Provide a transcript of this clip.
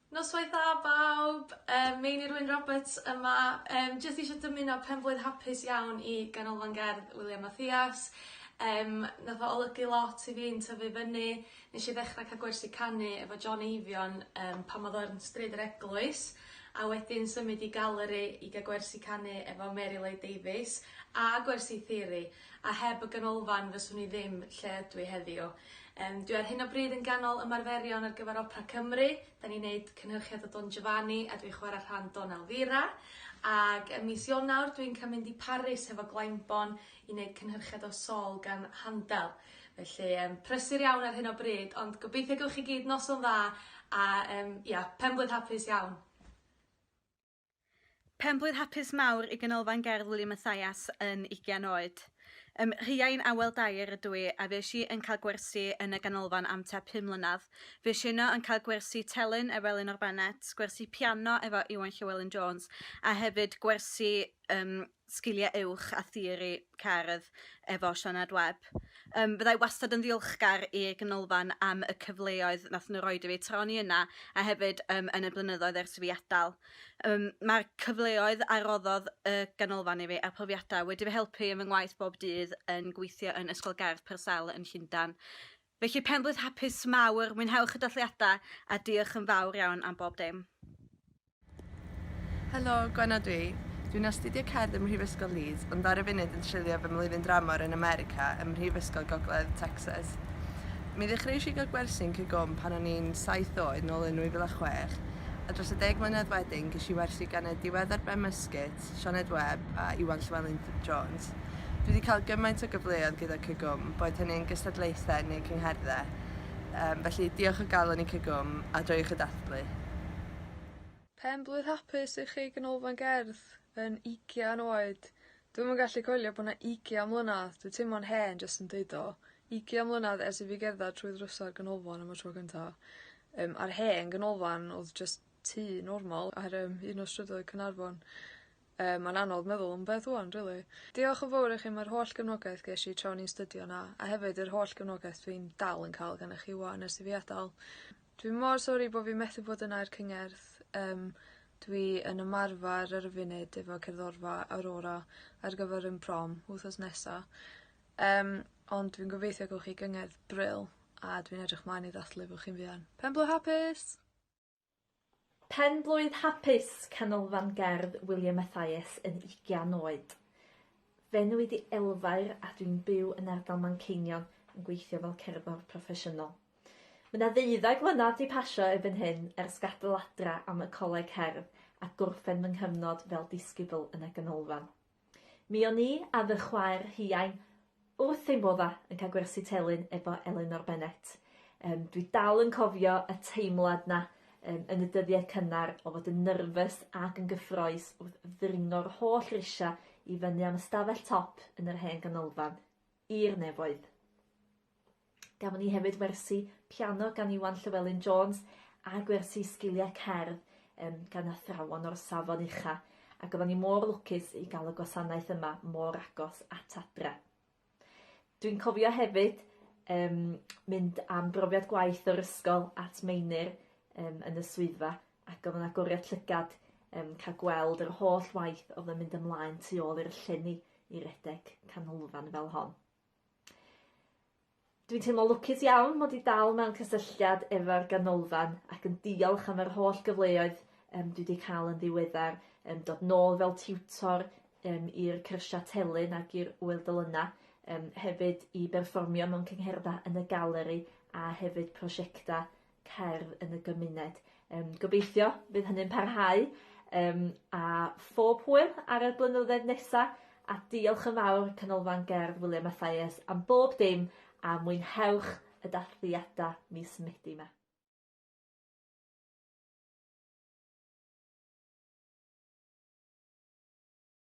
Noswaith dda bawb, yym Meinir Wyn Roberts yma. Yym jyst eisiau dymuno penblwydd hapus iawn i Ganolfan Gerdd William Mathias. Yym nath o olygu lot i fi'n tyfu fyny. Nesh i ddechra ca'l gwersi canu efo John Eifion yym pan o'dd o yn Stryd yr Eglwys a wedyn symud i Galeri i ga'l gwersi canu efo Mary Lloyd Davies a gwersi theori a heb y ganolfan fyswn i ddim lle ydw i heddiw. Yym dwi ar hyn o bryd yn ganol ymarferion ar gyfer Opera Cymru. 'Dan ni'n neud cynhyrchiad o Don Giovanni a dwi'n chwarae rhan Don Elvira. Ag ym mis Ionawr dwi'n cael mynd i Paris hefo Glyndebourne i neud cynhyrchiad o Saul gan Handel. Felly yym prysur iawn ar hyn o bryd ond gobeithio gewch chi gyd noson dda a yym ia penblwydd hapus iawn. Penblwydd hapus mawr i Ganolfan Gerdd William Mathias yn ugian oed. Ym Rhiain Awel Dyer ydw i a fues i yn cael gwersi yn y ganolfan am tua phum mlynedd. Fues i yno yn cael gwersi telyn efo Elinor Bennett, gwersi piano efo Iwan Llewelyn Jones a hefyd gwersi um, sgiliau uwch a theori cerdd efo Sioned Webb. Yym fyddai wastad yn ddiolchgar i'r ganolfan am y cyfleoedd nath nhw roid i fi tra o'n i yna a hefyd yym yn y blynyddoedd ers i fi adael. Yym ma'r cyfleoedd a roddodd y ganolfan i fi a'r profiadau wedi fy helpu yn fy ngwaith bob dydd yn gweithio yn Ysgol Gerdd Purcell yn Llundain. Felly penblwydd hapus mawr, mwynhewch y dathliadau a diolch yn fawr iawn am bob dim. Helo, Gwenno dwi. Dwi'n astudio cerdd ym Mhrifysgol Leeds, ond ar y funud yn treulio fy mlwyddyn dramor yn America ym Mhrifysgol Gogledd Texas. Mi ddechreuais i gael gwersi yn Cygwm pan o'n i'n saith oed nôl yn 2006, a dros y deg mlynedd wedyn ges i wersi gan y diweddar Ben Musket, Sioned Webb a Iwan Llewelyn Jones. Dwi wedi cael gymaint o gyfleoedd gyda Cygwm, boed hynny'n gystadlaethau neu cyngherddau. Um, felly diolch o galon i Cygwm a joiwch y dathlu. Pen-blwydd hapus i chi Ganolfan Gerdd yn ugian oed. Dwi'm yn gallu coelio bo' 'na ugian mlynadd, dwi teimlo'n hen jyst yn deud o. Ugian mlynadd ers i fi gerddad trwy ddrysa'r ganolfan am y tro cynta. Yym a'r hen ganolfan o'dd jyst tŷ normal ar yym un o strydoedd Caernarfon. Yy ma'n anodd meddwl am beth ŵan rili. Diolch yn fowr i chi am yr holl gefnogaeth gesh i tra o'n i'n stydio 'na a hefyd yr holl gefnogaeth dwi'n dal yn ca'l gennych chi ŵan ers i fi adal. Dwi mor sori bo' fi methu bod yna i'r cyngerdd yym dwi yn ymarfer ar y funud efo cerddorfa Aurora ar gyfer 'yn prom wthnos nesa. Yym ond dwi'n gobeithio gewch chi gyngerdd brill a dwi'n edrych mlaen i ddathlu efo chi'n fuan. Penblwydd hapus! Penblwydd hapus Canolfan Gerdd William Mathias yn ugian oed. Fy enw i 'di Elfair a dwi'n byw yn ardal Manceinion yn gweithio fel cerddor proffesiynol. Mae 'na ddeuddeg mlynedd 'di pasio erbyn hyn ers gadael adra am y Coleg Cerdd a gorffen fy nghyfnod fel disgybl yn y ganolfan. Mi o'n i a fy chwaer Rhiain wrth ein bodda yn cael gwersi telyn efo Elinor Bennett. Yym dwi dal yn cofio y teimlad 'na yym yn y dyddiau cynnar o fod yn nyrfys ac yn gyffrous wrth ddringo'r holl risia i fyny am y stafell top yn yr hen ganolfan. I'r nefoedd. Gafon ni hefyd wersi piano gan Iwan Llewelyn Jones a gwersi sgiliau cerdd um, gan athrawon o'r safon ucha ac oedden ni mor lwcus i gael y gwasanaeth yma mor agos at adre. Dwi'n cofio hefyd um, mynd am brofiad gwaith o'r ysgol at Meinir um, yn y swyddfa ac oedd yn agoriad llygad um, cael gweld yr holl waith oedd yn mynd ymlaen tu ôl i'r llenni i redeg canolfan fel hon. Dwi'n teimlo lwcus iawn mod i dal mewn cysylltiad efo'r ganolfan ac yn diolch am yr holl gyfleoedd yym dwi 'di cael yn ddiweddar yym dod nôl fel tiwtor yym i'r cyrsia telyn ac i'r Ŵyl Delynau yym hefyd i berfformio mewn cyngherddau yn y galeri a hefyd prosiecta cerdd yn y gymuned. Yym gobeithio fydd hynny'n parhau yym a phob hwyl ar y blynyddoedd nesa a diolch yn fawr Canolfan Gerdd William Mathias am bob dim a mwynhewch y dathliada mis Medi 'ma.